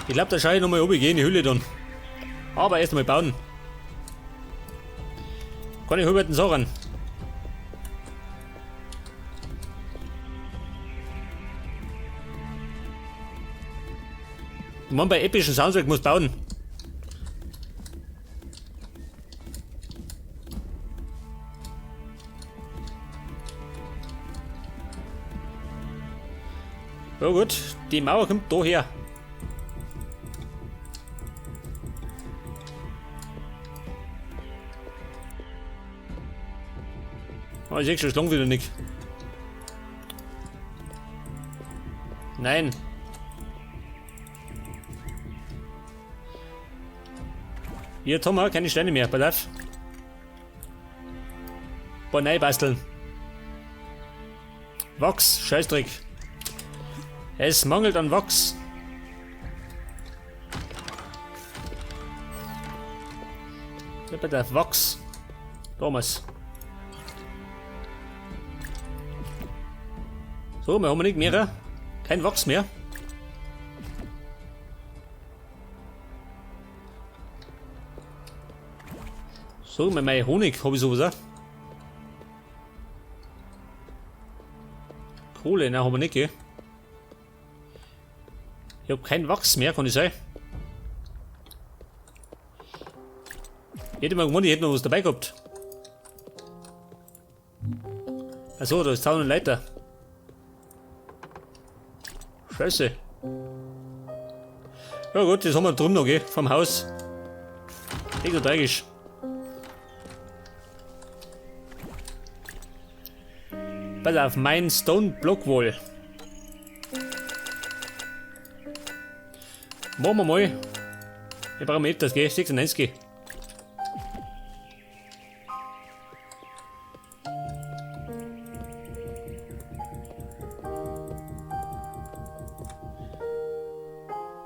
Ich glaube, da schaue ich nochmal oben, geh in die Höhle dann. Aber erst einmal bauen. Keine halben Sachen. Man bei epischen Soundtrack muss bauen. Ja gut, die Mauer kommt da her. Oh, ich seh schon, es wieder nicht. Nein. Jetzt haben wir keine Steine mehr, pass auf. Paar neu basteln. Wachs, Scheißdreck. Es mangelt an Wachs. Ja, bitte auf Wachs. Thomas. So, wir haben nicht mehr. Kein Wachs mehr. So, mit meinem Honig habe ich sowas auch. Kohle, nein, haben wir nicht, gell? Ich hab kein Wachs mehr, kann ich sein. Ich hätte mal gewonnen, ich hätte noch was dabei gehabt. Achso, da ist Zaun und Leiter. Scheiße. Ja gut, das haben wir drum noch, gell? Vom Haus. Nicht so tragisch. Pass auf, mein Stone Block Wall. Machen wir mal. Ich brauche mehr das, gell? 96.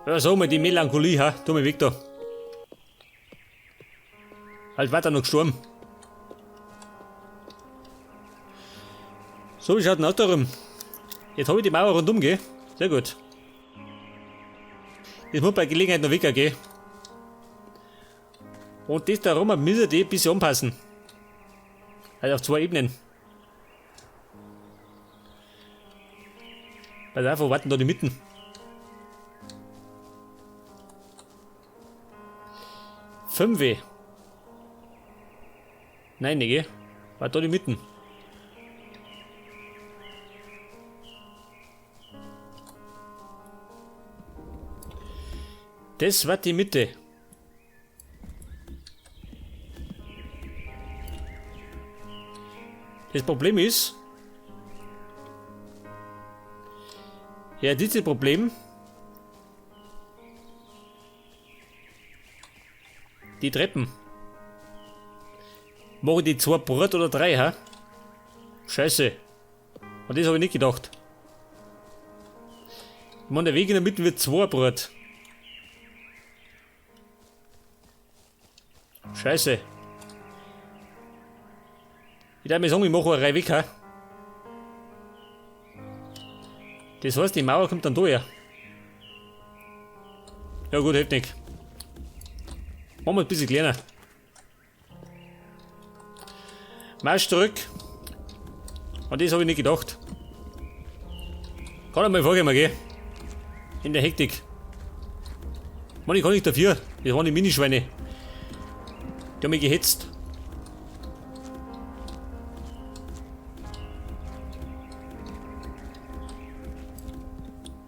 Ja, so mal die Melancholie, ha? Tu mich weg da. Halt weiter noch gestorben. So, wie schaut denn aus da rum? Jetzt habe ich die Mauer rundum, gell? Sehr gut. Das muss bei Gelegenheit noch weg, gell? Und das da rum müssen die ein bisschen anpassen. Also auf zwei Ebenen. Pass auf, wo warten da die Mitten? 5. Nein, ne, gell? War da die Mitten? Das war die Mitte. Das Problem ist, ja, dieses Problem, die Treppen. Mache ich die 2 Brot oder 3, ha? Scheiße. Und das habe ich nicht gedacht. Ich meine, der Weg in der Mitte wird 2 Brot. Scheiße. Ich darf mir sagen, ich mache eine Reihe weg, ha? Das heißt, die Mauer kommt dann da her. Ja gut, hilft nicht. Machen wir ein bisschen kleiner. Marsch zurück. Und das habe ich nicht gedacht. Kann einmal vorgehen, gell? In der Hektik. Mann, ich kann nicht dafür. Das waren die Minischweine. Die haben mich gehetzt.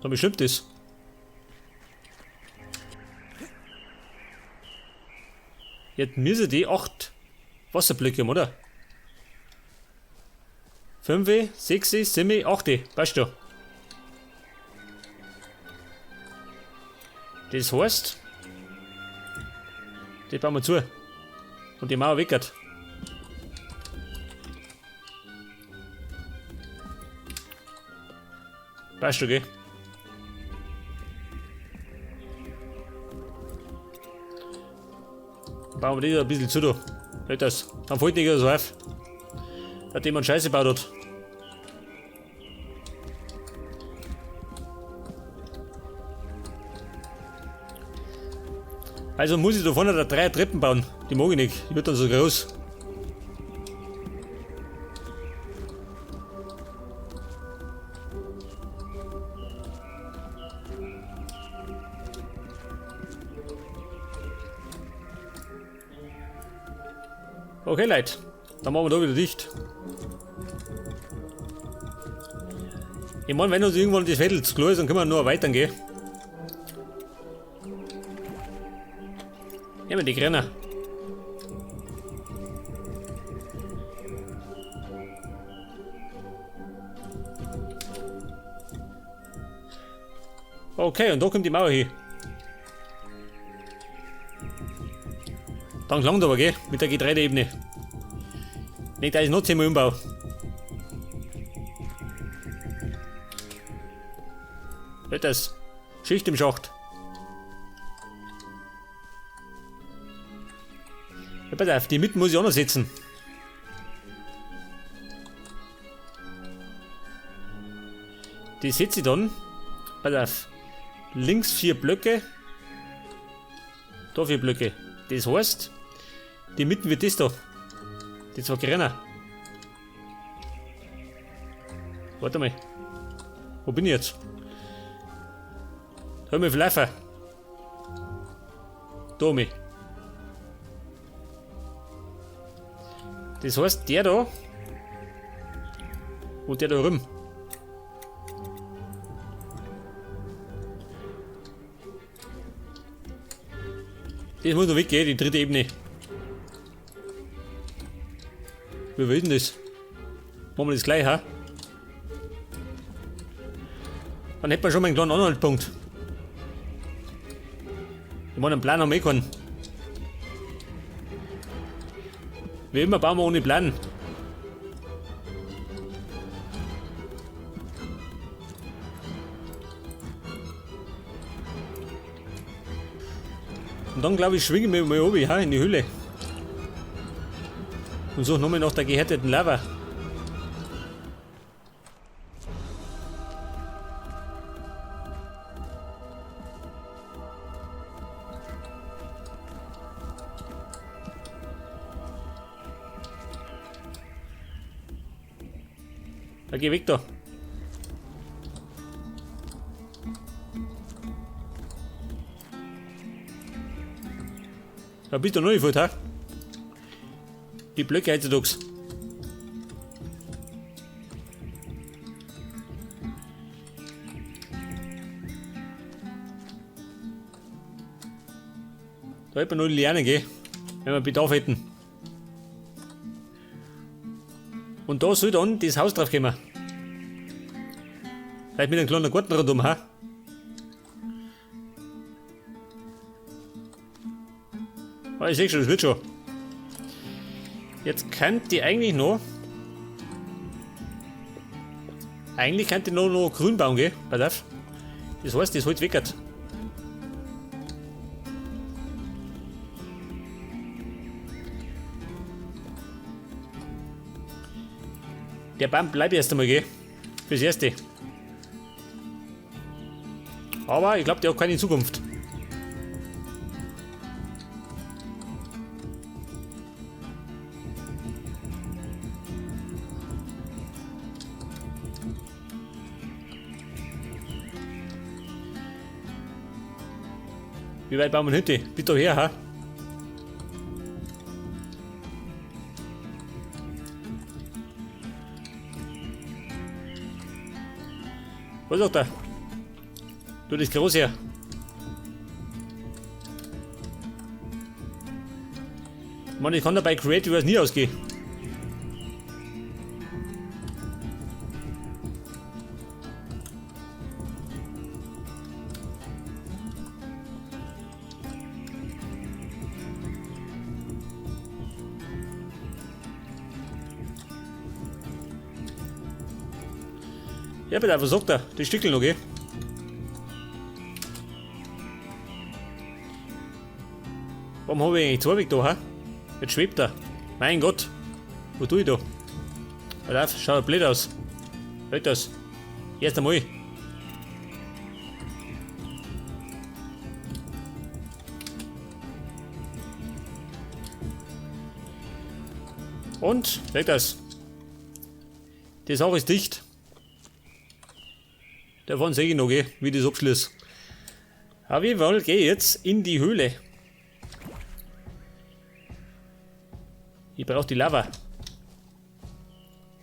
Da bestimmt das. Jetzt müssen die 8 Wasserblöcke haben, oder? 5, 6, 7, 8. Passt schon. Das heißt, die bauen wir zu. Und die Mauer weckert. Passt schon, gell? Bauen wir die da ein bisschen zu, da. Nicht das. Dann fällt nicht so auf. Dass jemand Scheiße gebaut hat. Also muss ich da vorne da 3 Treppen bauen. Die mag ich nicht. Die wird dann so groß. Okay, Leute. Dann machen wir da wieder dicht. Ich meine, wenn uns irgendwann das Viertel zu klar ist, dann können wir nur erweitern gehen. Nehmen wir die Grenner. Okay, und da kommt die Mauer hin. Dann klangt aber, gell? Mit der Getreideebene. Nicht, da ist noch zehnmal Umbau. Das. Schicht im Schacht. Ja, pass auf, die Mitte muss ich auch noch setzen. Die setze ich dann. Pass auf. Links 4 Blöcke. Da 4 Blöcke. Das heißt, die Mitten wird das da. Die 2 Grenner. Warte mal. Wo bin ich jetzt? Da hab ich mich verlaufen. Da mich. Das heißt, der da und der da rum. Das muss noch weggehen, die dritte Ebene. Wie will denn das? Machen wir das gleich, ha? Dann hätten wir schon mal einen kleinen Anhaltspunkt. Ich meine, einen Plan haben wir eh keinen. Wie immer bauen wir ohne Plan. Und dann glaube ich, schwingen wir mal oben, ha, in die Höhle. Und suchen nochmal nach der gehärteten Lava. Da geh weg da. Da bist du noch nicht fort, ha? Die Blöcke heutzutage. Da hätte man nur die Liane, gell? Wenn wir Bedarf hätten. Und da soll dann das Haus drauf kommen. Vielleicht mit einem kleinen Garten rundum, ha? Ah, ich seh schon, das wird schon. Jetzt könnte die eigentlich noch. Eigentlich könnte ich noch grün bauen, gell? Pass auf. Das heißt, das Holz weckert. Der Baum bleibt erst einmal, gell? Fürs Erste. Aber ich glaub, der hat keine Zukunft. Wie weit bauen wir denn Hütte? Bitte her, ha? Was sagt er? Du, das groß her. Ich meine, ich kann dabei Creative nie ausgehen. Ja, bitte, was sagt er? Die Stückel noch, gell? Warum hab ich eigentlich zwei Weg da, ha? Jetzt schwebt er. Mein Gott. Wo tue ich da? Pass auf, schaut blöd aus. Blöd aus. Erst einmal. Und, weg das. Die Sache ist dicht. Davon sehe ich noch, gell, wie ich das abschließe. Auf jeden Fall gehe ich jetzt in die Höhle. Ich brauche die Lava.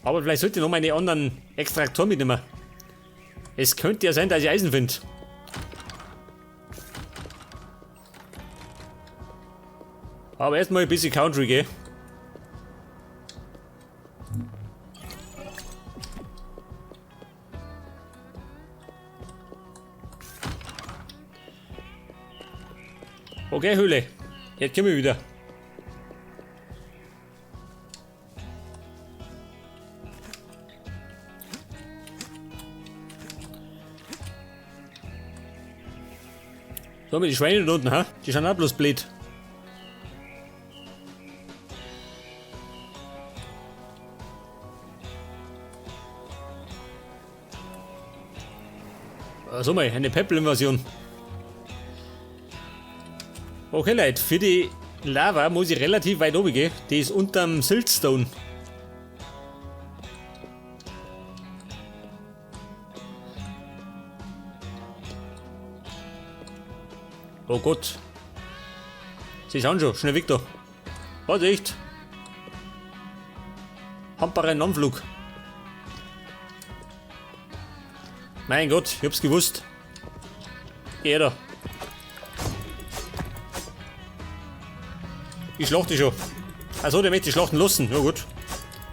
Aber vielleicht sollte ich noch meine anderen Extraktoren mitnehmen. Es könnte ja sein, dass ich Eisen finde. Aber erstmal ein bisschen Country, gell? Okay, Höhle. Jetzt kommen wir wieder. So, mit die Schweine da unten, ha? Die sind auch bloß blöd. So mal, eine Peppel-Invasion. Okay, Leute, für die Lava muss ich relativ weit oben gehen. Die ist unterm Siltstone. Oh Gott. Sie sind schon, schnell weg da. Vorsicht! Hamperer Anflug. Mein Gott, ich hab's gewusst. Geh her da. Ich schlachte schon. Also der möchte schlachten lassen. Ja gut.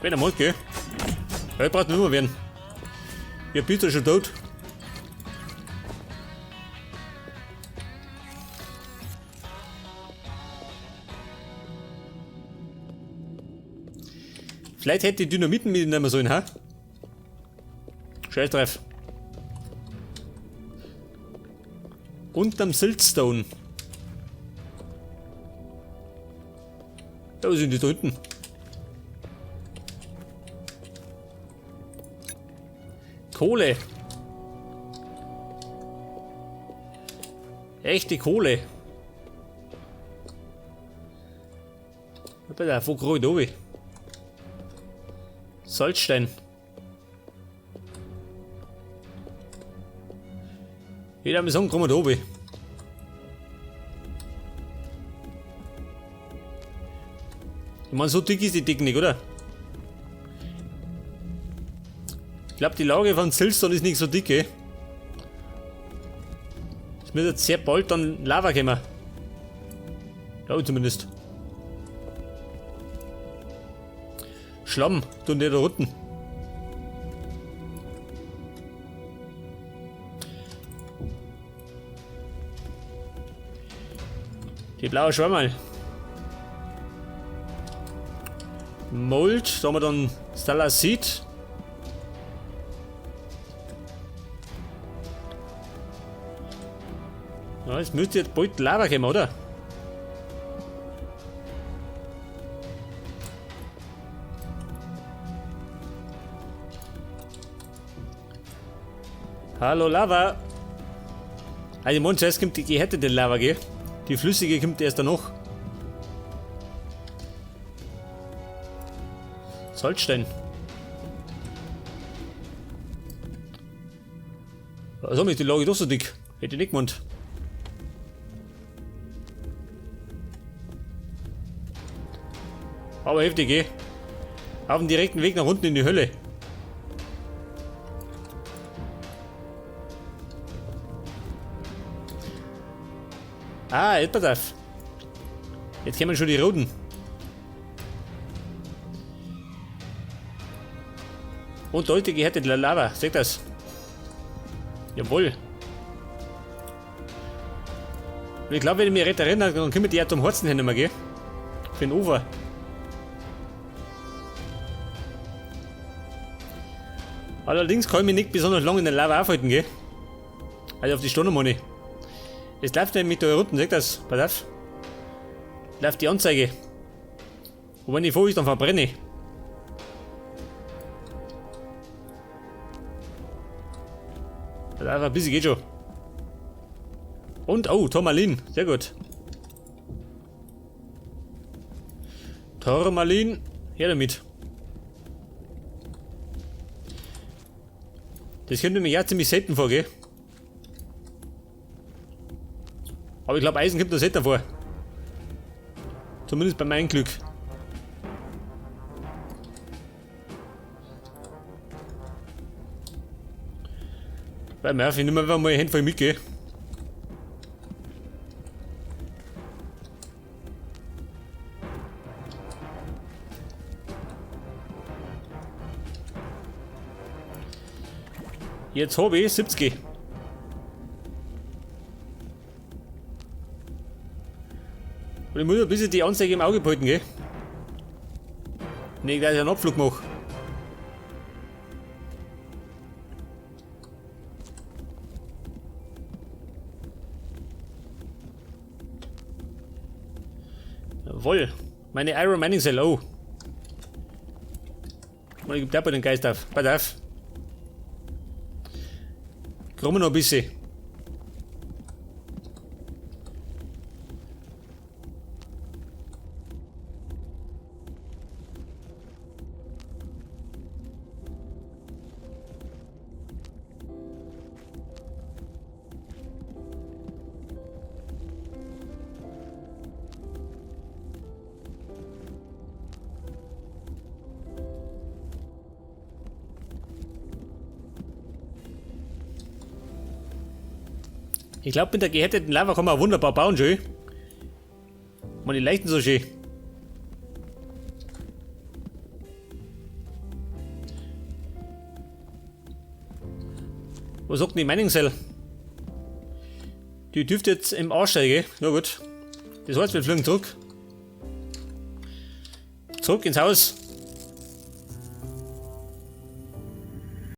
Wenn er mal, gell? Ja, ich brauch nicht mehr werden. Ich bin schon tot. Vielleicht hätte ich Dynamiten mitnehmen sollen, ha? Scheiß drauf. Unterm Siltstone. Da sind die da hinten. Kohle. Echte Kohle. Wo krieg ich da oben? Salzstein. Jeder hat mir sagen, komm mal da oben. Ich meine, so dick ist die Decke nicht, oder? Ich glaub, die Lage von Siltstone ist nicht so dick, ey. Es wird jetzt sehr bald dann Lava kommen. Glaub ich zumindest. Schlamm, tun die da unten. Die blaue Schwammerl. Mold, da haben wir dann Stalactit. Ja, jetzt müsste jetzt bald Lava kommen, oder? Hallo Lava! Also ich meine, zuerst kommt die gehärtete Lava, gell? Die flüssige kommt erst danach. Salzstein. Also ist die Lage doch so dick. Hätte ich nicht gemeint. Aber heftig, gell? Auf dem direkten Weg nach unten in die Hölle. Ah, jetzt pass auf. Jetzt kommen schon die Roten. Und Leute, gehärtete Lava, seht das? Jawohl. Und ich glaube, wenn ich mich recht erinnere, dann können wir die auch zum Heizen hin, gell? Für den Ofen. Allerdings kann ich mich nicht besonders lange in der Lava aufhalten, gell? Also auf die Stunde meine ich. Es läuft nämlich da unten, seht das? Pass auf. Läuft die Anzeige. Und wenn ich vor ist, dann verbrenne ich. Pass auf, ein bisschen geht schon. Und, oh, Turmalin. Sehr gut. Turmalin. Her damit. Das kommt nämlich auch ziemlich selten vor, gell? Aber ich glaube, Eisen kommt da selten vor. Zumindest bei meinem Glück. Weil Murphy, nimm einfach mal die Hände voll mit, gell? Jetzt hab ich 70. Und ich muss ein bisschen die Anzeige im Auge behalten, gell? Nicht, dass ich einen Abflug mache. Jawohl, meine Iron Mining Cell, oh. Und ich gebe da bei den Geist auf. Pass auf. Kommen noch ein bisschen. Ich glaub, mit der gehärteten Lava kann man wunderbar bauen, schön. Man, die leichten so schön. Was sagt denn die Mining Cell? Die dürfte jetzt im Arsch sein, gell? Na gut. Das heißt, wir fliegen zurück. Zurück ins Haus.